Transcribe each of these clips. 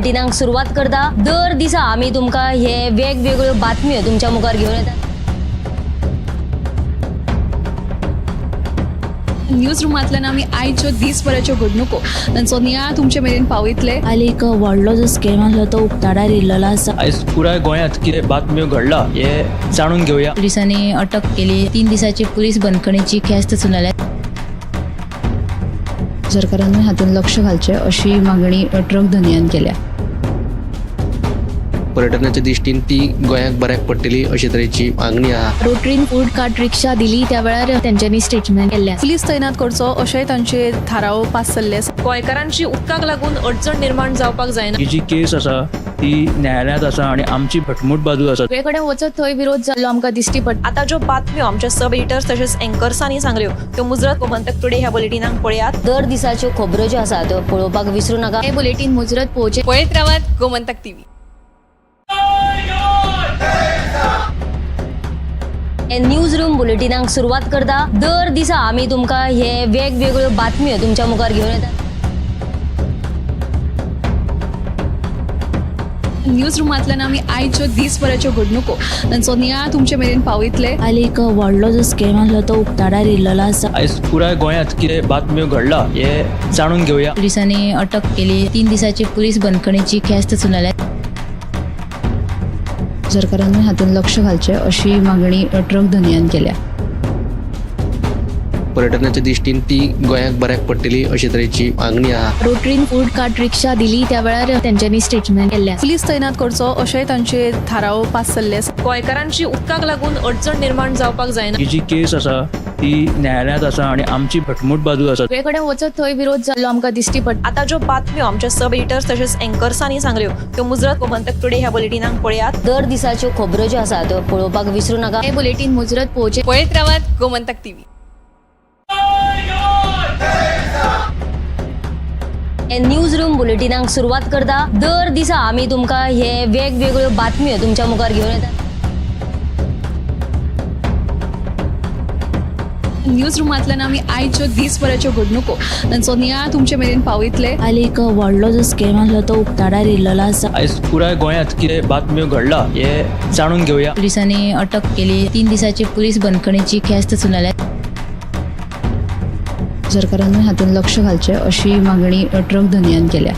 बुलेटिनाक सुरवात करता. दर दिसा आमी तुमकां हे वेगवेगळ्यो बातम्यो तुमच्या मुखार घेवन येतात. न्यूज रुमांतल्यान आमी आयच्यो दीसभराच्यो घडणुको तांचो नियाळ तुमचे मेरेन पावयतले. काल एक व्हडलो जो स्कॅम आसलो तो उक्ताडार येयल्लो आसा. आयज पुराय गोंयांत कितें बातम्यो घडला हे जाणून घेवया. पुलिसांनी अटक केली. 3 दिसाची पुलीस बंदखणीची ख्यास्त सुनायल्या. सरकारान हातूंत लक्ष घालचें अशी मागणी ट्रक धनयान केल्या. पर्यटनाच्या दृश्टीन ती गोंयाक बऱ्याक पडटली अशे तरेची मागणी आहा. रोटरीन फूड कार्ट रिक्षा दिली त्या वेळार तेंच्यांनी स्टेटमेंट केल्लें. पुलीस तैनात करचो अशेंय तांचे थाराव पास जाल्ले आसा. गोंयकारांची उदकाक लागून अडचण निर्माण जावपाक जायना. ही जी केस आसा ती न्यायालयांत आसा आनी आमची घटमूट बाजू आसा. सगळे कडेन वचत थंय विरोध जाल्लो आमकां दिश्टी पडटा. आतां ज्यो बातम्यो आमच्या सब एडिटर्स तशेंच एंकर्सांनी सांगल्यो त्यो मुजरत गोमंतक टुडे ह्या बुलेटिनाक पळयात. दर दिसाच्यो खबरो ज्यो आसा त्यो पळोवपाक विसरू नाका. हे बुलेटीन मुजरत पळोवचें. पळयत रावात गोमंतक टीव्ही. हे न्यूज रूम बुलेटिनाक सुरवात करता. दर दिसा आमी तुमकां हे वेगवेगळ्यो बातम्यो तुमच्या मुखार घेवन येतात. न्यूज रुमांतल्यान आमी आयच्यो दीसभराच्यो घडणुको तांचो नियाळ तुमचे मेरेन पावयतले. काल एक व्हडलो जो स्कॅम आसलो तो उक्ताडार येयल्लो आसा. आयज पुराय गोंयांत कितें बातम्यो घडला हे जाणून घेवया. पुलिसांनी अटक केली. 3 दिसाची पुलीस बंदखणीची ख्यास्त सुनायल्या. सरकारान हातूंत लक्ष घालचें अशी मागणी ट्रक धनयान केल्या. पर्यटनाच्या दृश्टीन ती गोंयाक बऱ्याक पडटली अशे तरेची मागणी आहा. रोटरीन फूड कार्ट रिक्षा दिली त्या वेळार तेंच्यांनी स्टेटमेंट केल्लें. पुलीस तैनात करचो अशेंय तांचे थाराव पास जाल्ले आसा. गोंयकारांची उदकाक लागून अडचण निर्माण जावपाक जायना. ही जी केस आसा ती न्यायालयांत आसा आनी आमची घटमूट बाजू आसा. सगळे कडेन वचत थंय विरोध जाल्लो आमकां दिश्टी पडटा. आतां ज्यो बातम्यो आमच्या सब एडिटर्स तशेंच एंकर्सांनी सांगल्यो त्यो मुजरत गोमंतक टुडे ह्या बुलेटिनाक पळयात. दर दिसाच्यो खबरो ज्यो आसा त्यो पळोवपाक विसरू नाका. हे बुलेटीन मुजरत पळोवचें. पळयत रावात गोमंतक टीव्ही. हे न्यूज रूम बुलेटिनाक सुरवात करता. दर दिसा आमी तुमकां हे वेगवेगळ्यो बातम्यो तुमच्या मुखार घेवन येतात. न्यूज रुमांतल्यान आमी आयच्यो दीसभराच्यो घडणुको तांचो नियाळ तुमचे मेरेन पावयतले. काल एक व्हडलो जो स्कॅम आसलो तो उक्ताडार येयल्लो आसा. आयज पुराय गोंयांत कितें बातम्यो घडला हे जाणून घेवया. पुलिसांनी अटक केली. 3 दिसाची पुलीस बंदखणीची ख्यास्त सुनायल्या. सरकारान हातूंत लक्ष घालचें अशी मागणी ट्रक धनयान केल्या.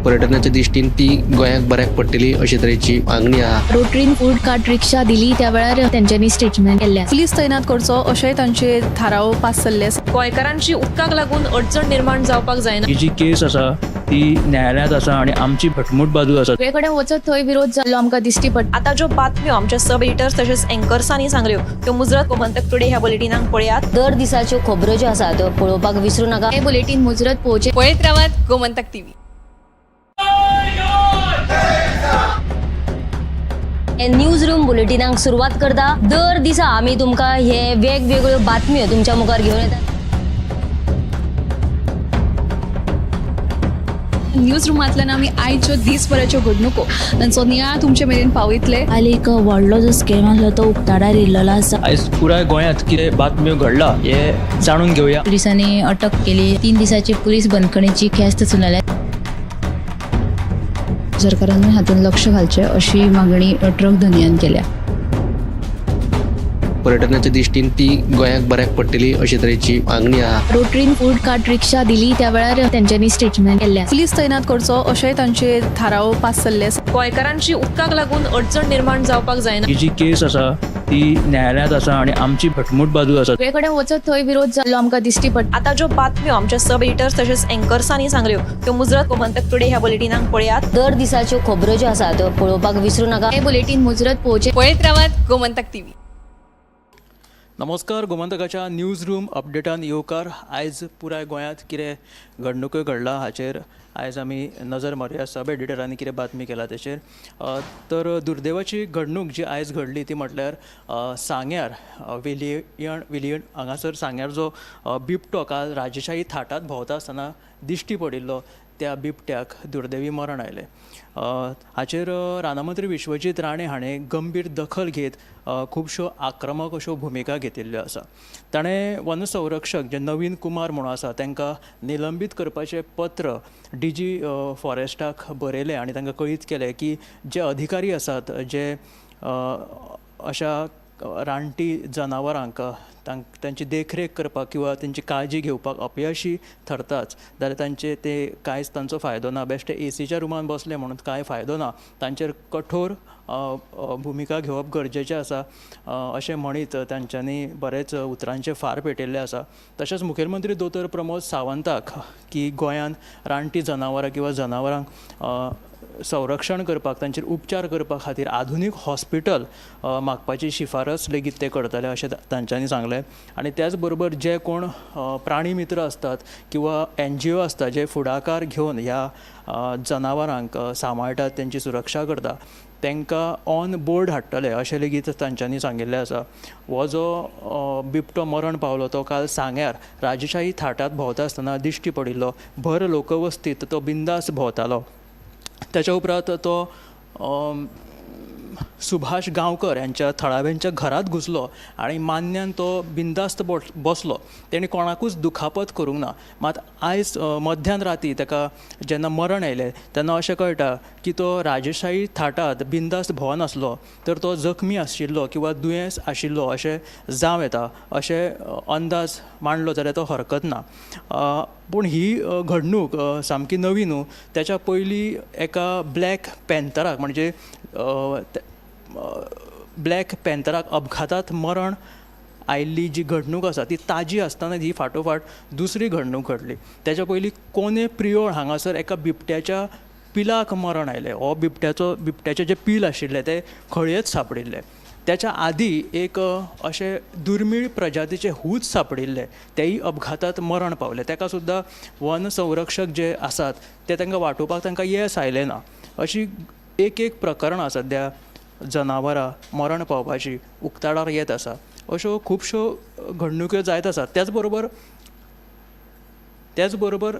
पर्यटनाच्या दृश्टीन ती गोंयाक बऱ्याक पडटली अशे तरेची मागणी आहा. रोटरीन फूड कार्ट रिक्षा दिली त्या वेळार तेंच्यांनी स्टेटमेंट केल्लें. पुलीस तैनात करचो अशेंय तांचे थाराव पास जाल्ले आसा. गोंयकारांची उदकाक लागून अडचण निर्माण जावपाक जायना. ही जी केस आसा ती न्यायालयांत आसा आनी आमची घटमूट बाजू आसा. सगळे कडेन वचत थंय विरोध जाल्लो आमकां दिश्टी पडटा. आतां ज्यो बातम्यो आमच्या सब एडिटर्स तशेंच एंकर्सांनी सांगल्यो त्यो मुजरत गोमंतक टुडे ह्या बुलेटिनाक पळयात. दर दिसाच्यो खबरो ज्यो आसा त्यो पळोवपाक विसरू नाका. हे बुलेटीन मुजरत पळोवचें. पळयत रावात गोमंतक टीव्ही. हे न्यूज रूम बुलेटिनाक सुरवात करता. दर दिसा आमी तुमकां हे वेगवेगळ्यो बातम्यो तुमच्या मुखार घेवन येतात. न्यूज रुमांतल्यान आमी आयच्यो दीसभराच्यो घडणुको तांचो नियाळ तुमचे मेरेन पावयतले. काल एक व्हडलो जो स्कॅम आसलो तो उक्ताडार येयल्लो आसा. आयज पुराय गोंयांत कितें बातम्यो घडला हे जाणून घेवया. पुलिसांनी अटक केली. 3 दिसाची पुलीस बंदखणीची ख्यास्त सुनायल्या. सरकारान हातूंत लक्ष घालचें अशी मागणी ट्रक धनयान केल्या. पर्यटनाच्या दृश्टीन ती गोंयाक बऱ्याक पडटली अशे तरेची मागणी आहा. रोटरीन फूड कार्ट रिक्षा दिली त्या वेळार तेंच्यांनी स्टेटमेंट केल्लें. पुलीस तैनात करचो अशेंय तांचे थाराव पास जाल्ले आसा. गोंयकारांची उदकाक लागून अडचण निर्माण जावपाक जायना. ही जी केस आसा ती न्यायालयांत आसा आनी आमची घटमूट बाजू आसा. सगळे कडेन वचत थंय विरोध जाल्लो आमकां दिश्टी पडटा. आतां ज्यो बातम्यो आमच्या सब एडिटर्स तशेंच एंकर्सांनी सांगल्यो त्यो मुजरत गोमंतक टुडे ह्या बुलेटिनाक पळयात. दर दिसाच्यो खबरो ज्यो आसा त्यो पळोवपाक विसरू नाका. हे बुलेटीन मुजरत पळोवचें. पळयत रावात गोमंतक टीव्ही. नमस्कार, गोमंतकाच्या न्यूज रूम अपडेटान येवकार. आयज पुराय गोंयांत कितें घडणुक्यो घडला हाचेर आयज आमी नजर मारुया. सब एडिटरांनी कितें बातमी केला तेचेर. तर दुर्दैवाची घडणूक जी आयज घडली ती म्हटल्यार सांग्यार वेलियण हांगासर सांग्यार जो बिबटो काल राजेशाही थाटात भोंवता आसतना दिश्टी पडिल्लो त्या बिबट्याक दुर्दैवी मरण आयलें. हाचेर रानामंत्री विश्वजीत राणे हाणें गंभीर दखल घेत खुबश्यो आक्रमक अश्यो भुमिका घेतिल्ल्यो आसा. ताणें वनसंरक्षक जे नवीन कुमार म्हणून आसा तांकां निलंबीत करपाचें पत्र डीजी फॉरेस्टाक बरयलें आनी तांकां कळीत केलें की जे अधिकारी आसात जे अशा रानटी जनावरांक तांची देखरेख करपाक किंवा तांची काळजी घेवपाक अपयशी थरताच जाल्यार तांचे ते कांयच तांचो फायदो ना. बेश्टे एसीच्या रुमान बसले म्हणून कांय फायदो ना, तांचेर कठोर भुमिका घेवप गरजेचें आसा अशें म्हणीत तांच्यांनी बरेच उतरांचे फार पेटयल्ले आसा. तशेंच मुखेलमंत्री दोतोर प्रमोद सावंताक की गोंयांत रानटी जनावरां किंवा जनावरांक संरक्षण करपाक तांचेर उपचार करपा खातीर आधुनीक हॉस्पिटल मागपाची शिफारस लेगीत ते करतले अशें तांच्यांनी सांगलें. आनी त्याच बरोबर जे कोण प्राणी मित्र आसतात किंवा एनजीओ आसता जे फुडाकार घेवन ह्या जनावरांक सांबाळटात, तांची सुरक्षा करता, तांकां ऑन बोर्ड हाडटले अशें लेगीत तांच्यांनी सांगिल्लें आसा. हो जो बिबटो मरण पावलो तो काल सांग्यार राजशाही थाटांत भोंवता आसतना दिश्टी पडिल्लो. भर लोकवस्तीत तो बिंदास भोंवतालो. त्याच्या उपरांत तो सुभाष गांवकर यांच्या थळाव्यांच्या घरात घुसलो आनी मान्यान तो बिंदास्त बसलो. तेणी कोणाकूच दुखापत करूंक ना. मात आयज मध्यान राती ताका जेन्ना मरण आयलें तेन्ना अशें कळटा की तो राजेशाही थाटांत बिंदास्त भोंवनासलो तर तो जखमी आशिल्लो किंवा दुयेंस आशिल्लो अशें जावं येता अशें अंदाज मांडलो जाल्यार तो हरकत ना. पूण ही घडणूक सामकी नवी न्हू. त्याच्या पयलीं एका ब्लॅक पॅन्थराक म्हणजे ब्लॅक पॅन्थराक अपघातात मरण आयिल्ली जी घडणूक आसा ती ताजी आसतना ही फाटोफाट दुसरी घडणूक घडली. त्याच्या पयलीं कोने प्रियोळ हांगासर एका बिबट्याच्या पिलाक मरण आयलें. हो बिबट्याचें जें पील आशिल्लें तें खळयेंत सांपडिल्लें. त्याच्या आदी एक अशें दुर्मीळ प्रजातीचें हूद सांपडिल्लें, तेय अपघातात मरण पावलें. ताका सुद्दां वन संरक्षक जे आसात ते तांकां वाटोवपाक तांकां येस आयलें ना. अशी एक एक प्रकरणां सद्या जनावरां मरण पावपाची उक्ताडार येत आसा. अश्यो खुबश्यो घडणुक्यो जायत आसात. त्याच बरोबर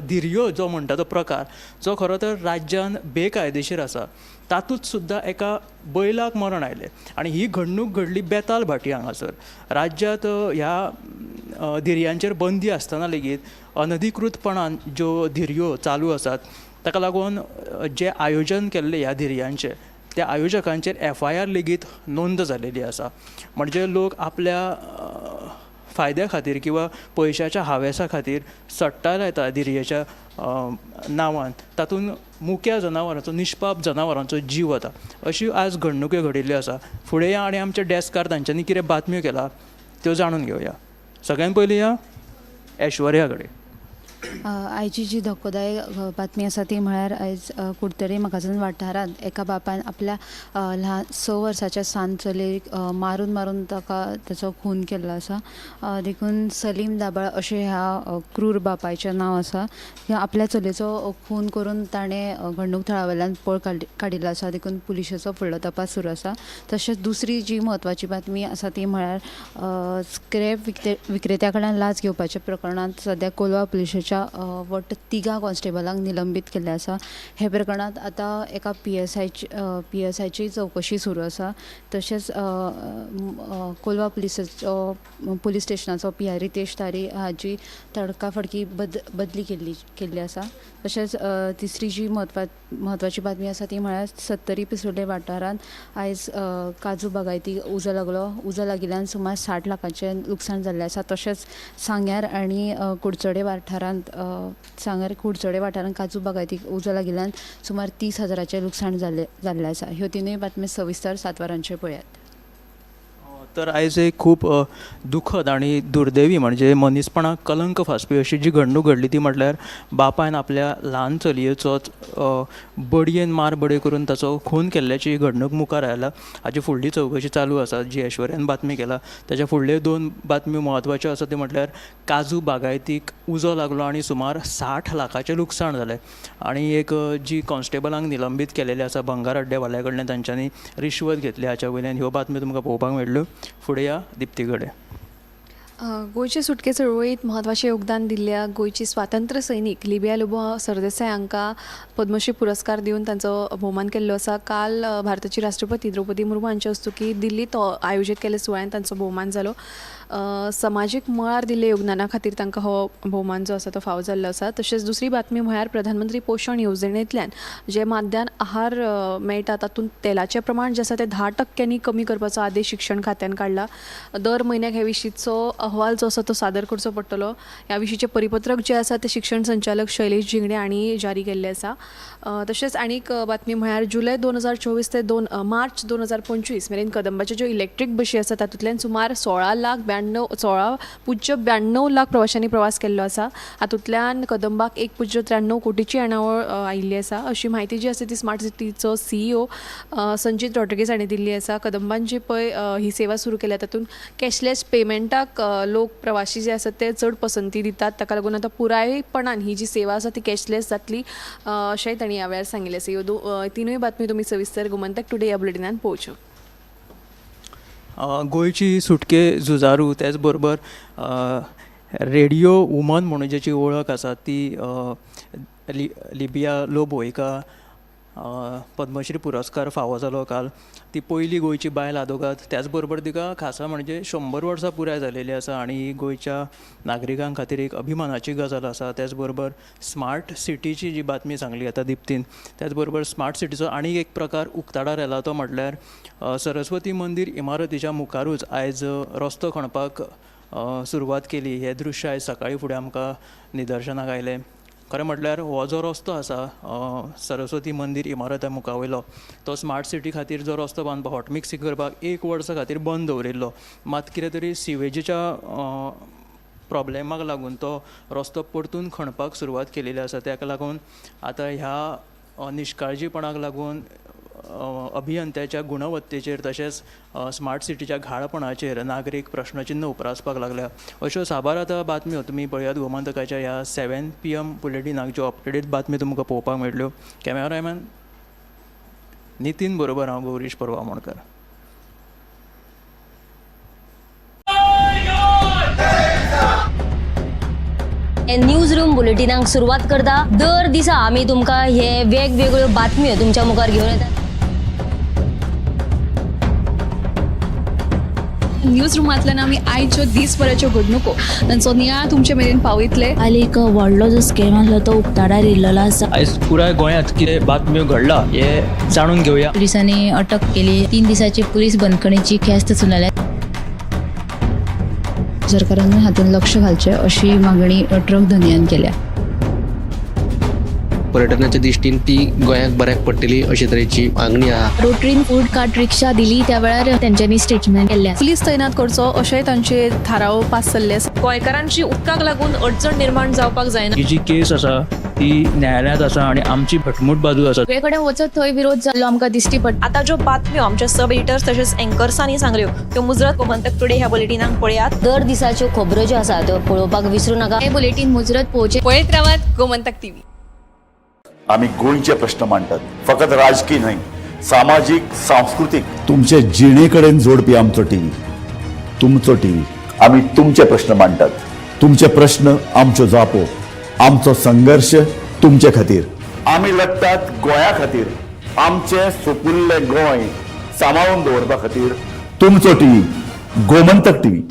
धिरयो जो म्हणटा तो प्रकार जो खरो तर राज्यान बेकायदेशीर आसा तातूंत सुद्दां एका बैलाक मरण आयलें आनी ही घडणूक घडली बेताल भाटी हांगासर. राज्यांत ह्या धिरयांचेर बंदी आसतना लेगीत अनधिकृतपणान ज्यो धिरयो चालू आसात ताका लागून जें आयोजन केल्लें ह्या धिरयांचें त्या आयोजकांचेर एफआयआर लेगीत नोंद जालेली आसा. म्हणजे लोक आपल्या फायद्या खातीर किंवा पयशाच्या हावेसा खातीर सट्टा लायता धिरयेच्या नांवान, तातूंत मुक्या जनावरांचो, निष्पाप जनावरांचो जीव वता. अशी आज घडणुक्यो घडिल्ल्यो आसा. फुडें या आनी आमच्या डेस्कार तांच्यांनी कितें बातम्यो केला त्यो जाणून घेवया. सगळ्यान पयलीं या ऐश्वर्या कडेन. आयची जी धक्कोदायक बातमी आसा ती म्हळ्यार आयज कुडतरी म्हागाजन वाठारांत एका बापायन आपल्या ल्हान 6 वर्साच्या सान चलयेक मारून मारून ताका ताचो खून केल्लो आसा. देखून सलीम दाबाळ अशें ह्या क्रूर बापायचें नांव आसा. आपल्या चलयेचो खून करून ताणें घडणूक थळा वयल्यान पळ काडिल्लो आसा. देखून पुलिशेचो फुडलो तपास सुरू आसा. तशेंच दुसरी जी म्हत्वाची बातमी आसा ती म्हळ्यार स्क्रॅप विक्रेत्या कडल्यान लाच घेवपाच्या प्रकरणांत सद्या कोलवा पुलिशेच्या वट्ट 3 कॉन्स्टेबलांक निलंबीत केल्ले आसा. हे प्रकरणांत आतां एका पीएसआयची चवकशी सुरू आसा. तशेंच कोलवा पुलीस स्टेशनाचो पीआय रितेश तारी हाजी तडकाफडकी बदली केल्ली आसा. तशेंच तिसरी जी म्हत्वाची बातमी आसा ती म्हळ्यार सत्तरी पिसुर्ले वाठारांत आयज काजू बागायती उजो लागलो. उजो लागिल्ल्यान सुमार 60 लाखांचें लुकसाण जाल्लें आसा. तशेंच सांग्यार आनी कुडचडे वाठारांत सांग्यार कुडचडे वाठारांत काजू बागायतीक उजो लागिल्ल्यान सुमार 30 हजाराचें लुकसाण जाल्लें आसा. ह्यो तिनूय बातमी सविस्तर 7 वरांचेर पळयात. तर आयज एक खूब दुखद आनी दुर्दैवी म्हणजे मनीसपणाक कलंक फासपी अशी जी घडणूक घडली ती म्हटल्यार बापायन आपल्या ल्हान चलयेचोच बडयेन मार बडय करून ताचो खून केल्ल्याची घडणूक मुखार आयला. हाची फुडली चवकशी चालू आसा. जी ऐश्वर्यान बातमी केला ताच्या फुडल्यो 2 बातम्यो म्हत्वाच्यो आसा त्यो म्हटल्यार काजू बागायतीक उजो लागलो आनी सुमार 60 लाखाचें लुकसाण जालें आनी एक जी कॉन्स्टेबलांक निलंबीत केलेलें आसा भंगार अड्डेवाल्या कडल्यान तांच्यांनी रिश्वत घेतली हाच्या वयल्यान ह्यो बातम्यो तुमकां पळोवपाक मेळ्ळ्यो. फुडें या दिप्ती कडेन. गोंयचे सुटके चळवळींत म्हत्वाचें योगदान दिल्ल्या गोंयची स्वातंत्र्य सैनीक लिबिया लोबो सरदेसाय हांकां पद्मश्री पुरस्कार दिवन तांचो भोवमान केल्लो आसा. काल भारताची राष्ट्रपती द्रौपदी मुर्मू हांचे हस्तुकीं दिल्लींत आयोजीत केल्ल्या सुवाळ्यांत तांचो भोवमान जालो. समाजीक मळार दिल्ल्या योगदाना खातीर तांकां हो भोवमान जो आसा तो फावो जाल्लो आसा. तशेंच दुसरी बातमी म्हळ्यार प्रधानमंत्री पोशण येवजणेंतल्यान जे माध्यान आहार मेळटा तातूंत तेलाचें प्रमाण जें आसा तें 10% कमी करपाचो आदेश शिक्षण खात्यान काडला. दर म्हयन्याक हे विशींचो अहवाल जो आसा तो सादर करचो पडटलो. ह्या विशींचें परिपत्रक जें आसा तें शिक्षण संचालक शैलेश झिंगडे हांणी जारी केल्लें आसा. तशेंच आनीक बातमी म्हळ्यार जुलय 2024 ते मार्च 2025 मेरेन कदंबाच्यो ज्यो इलेक्ट्रीक बशी आसा तातूंतल्यान सुमार 16.92 लाख प्रवाशांनी प्रवास केल्लो आसा. हातूंतल्यान कदंबाक 1.93 कोटीची येणावळ आयिल्ली आसा अशी म्हायती जी आसा ती स्मार्ट सिटीचो CEO Sanjeet Rodrigues हांणी दिल्ली आसा. कदंबान जी पळय ही सेवा सुरू केल्या तातूंत कॅशलेस पेमेंटाक लोक प्रवासी जे आसात ते चड पसंती दितात. ताका लागून आतां पुरायपणान ही जी सेवा आसा ती कॅशलेस जातली अशेंय तांणी ह्या वेळार सांगिल्लें आसा. ह्यो तिनूय बातमी तुमी सविस्तर गोमंतक टुडे ह्या बुलेटिनान पळोवच्यो. गोंयची सुटके झुजारू त्याच बरोबर रेडियो वुमन म्हणून जेची वळख आसा ती लिबिया लोबो हिका पद्मश्री पुरस्कार फावो जालो काल. ती पयली गोंयची बायल आदोगाद, त्याच बरोबर तिका खासा म्हणजे 100 वर्सां पुराय जालेली आसा आनी गोंयच्या नागरिकां खातीर एक अभिमानाची गजाल आसा. त्याच बरोबर स्मार्ट सिटीची जी बातमी सांगली आतां दिप्तीन, त्याच बरोबर स्मार्ट सिटीचो आनीक एक प्रकार उक्ताडार आयला तो म्हटल्यार सरस्वती मंदीर इमारतीच्या मुखारूच आयज रस्तो खणपाक सुरवात केली. हें दृश्य आयज सकाळीं फुडें आमकां निदर्शनाक आयलें. खरें म्हटल्यार हो जो रस्तो आसा सरस्वती मंदीर इमारता मुखा वयलो तो स्मार्ट सिटी खातीर जो रस्तो बांदपाक हॉट मिक्सिंग करपाक 1 वर्सा खातीर बंद दवरिल्लो, मात कितें तरी सिवेजीच्या प्रॉब्लेमाक लागून तो रस्तो परतून खणपाक सुरवात केलेली आसा. ताका लागून आतां ह्या निश्काळजीपणाक लागून अभियंत्याच्या गुणवत्तेचेर तशेंच स्मार्ट सिटीच्या घाळपणाचेर नागरीक प्रश्नचिन्न उप्रासपाक लागल्या. अश्यो साबार आतां बातम्यो तुमी पळयात गोमंतकाच्या ह्या 7 PM बुलेटिनाक ज्यो अपडेटेड बातम्यो तुमकां पळोवपाक मेळटल्यो. कॅमेरामॅन नितीन बरोबर हांव गौरीश परवा मोणकर. न्यूज रूम बुलेटिनाक सुरवात करता. दर दिसा आमी तुमकां हे वेगवेगळ्यो बातम्यो तुमच्या मुखार घेवन येतात. न्यूज रुमांतल्यान आमी आयच्यो दीसभराच्यो घडणुको तांचो नियाळ तुमचे मेरेन पावयतले. काल एक व्हडलो जो स्कॅम आसलो तो उक्ताडार येयल्लो आसा. आयज पुराय गोंयांत कितें बातम्यो घडला हे जाणून घेवया. पुलिसांनी अटक केली. 3 दिसाची पुलीस बंदखणीची ख्यास्त सुनायल्या. सरकारान हातूंत लक्ष घालचें अशी मागणी ट्रक धनयान केल्या. पर्यटनाच्या दृश्टीन ती गोंयाक बऱ्याक पडटली अशे तरेची मागणी आहा. रोटरीन फूड कार्ट रिक्षा दिली त्या वेळार तेंच्यांनी स्टेटमेंट केल्लें. पुलीस तैनात करचो अशेंय तांचे थाराव पास जाल्ले आसा. गोंयकारांची उदकाक लागून अडचण निर्माण जावपाक जायना. ही जी केस आसा ती न्यायालयांत आसा आनी आमची घटमूट बाजू आसा. सगळे कडेन वचत थंय विरोध जाल्लो आमकां दिश्टी पडटा. आतां ज्यो बातम्यो आमच्या सब एडिटर्स तशेंच एंकर्सांनी सांगल्यो त्यो मुजरत गोमंतक टुडे ह्या बुलेटिनाक पळयात. दर दिसाच्यो खबरो ज्यो आसा त्यो पळोवपाक विसरूं नाका. हे बुलेटीन मुजरत पळोवचें. पळयत रावात गोमंतक टीव्ही. आमी गोंयचे प्रश्न मांडटात, फकत राजकीय न्हय, सामाजीक, सांस्कृतीक, तुमचे जिणे कडेन जोडपी आमचो टीव्ही, तुमचो टीव्ही. आमी तुमचे प्रश्न मांडटात, तुमचे प्रश्न आमच्यो जापो, आमचो संघर्श तुमचे खातीर. आमी लडटात गोंया खातीर, आमचें सुपुल्लें गोंय सांबाळून दवरपा खातीर. तुमचो टीव्ही, गोमंतक टीव्ही.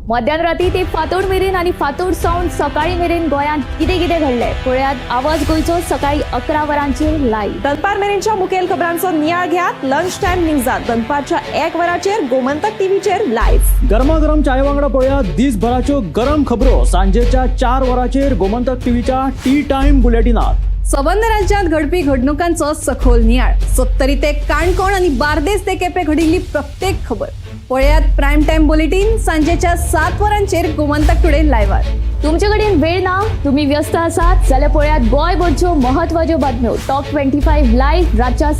मध्यान राती ते फांतोड मेरेन आनी फांतोड सावन सकाळी मेरेन गोंयांत कितें कितें घडलें पळयात आवाज गोंयचो सकाळी 11 वरांचेर लायव्ह. दनपार मेरेनच्या मुखेल खबरांचो नियाळ घेयात लंच टायम न्यूजात दनपारच्या 1 वराचेर गोमंतक टीव्हीचेर लायव्ह. गरमागरम चाय वांगडा पळयात दीसभराच्यो गरम खबरो सांजेच्या 4 वरांचेर गोमंतक टीव्हीच्या टी टायम बुलेटिनात. सबंद राज्यांत घडपी घडणुकांचो सखोल नियाळ, सत्तरी ते काणकोण आनी बार्देस ते केपें घडिल्ली प्रत्येक खबर पळयात प्रायम टायम बुलेटीन सांजेच्या 7 वरांचेर गोमंतक टुडे लायव्हार. तुमचे कडेन वेळ ना, तुम्ही व्यस्त आसात जाल्यार पळयात गोंयभरच्यो म्हत्वाच्यो बातम्यो टॉप 25 लायव्ह रातच्या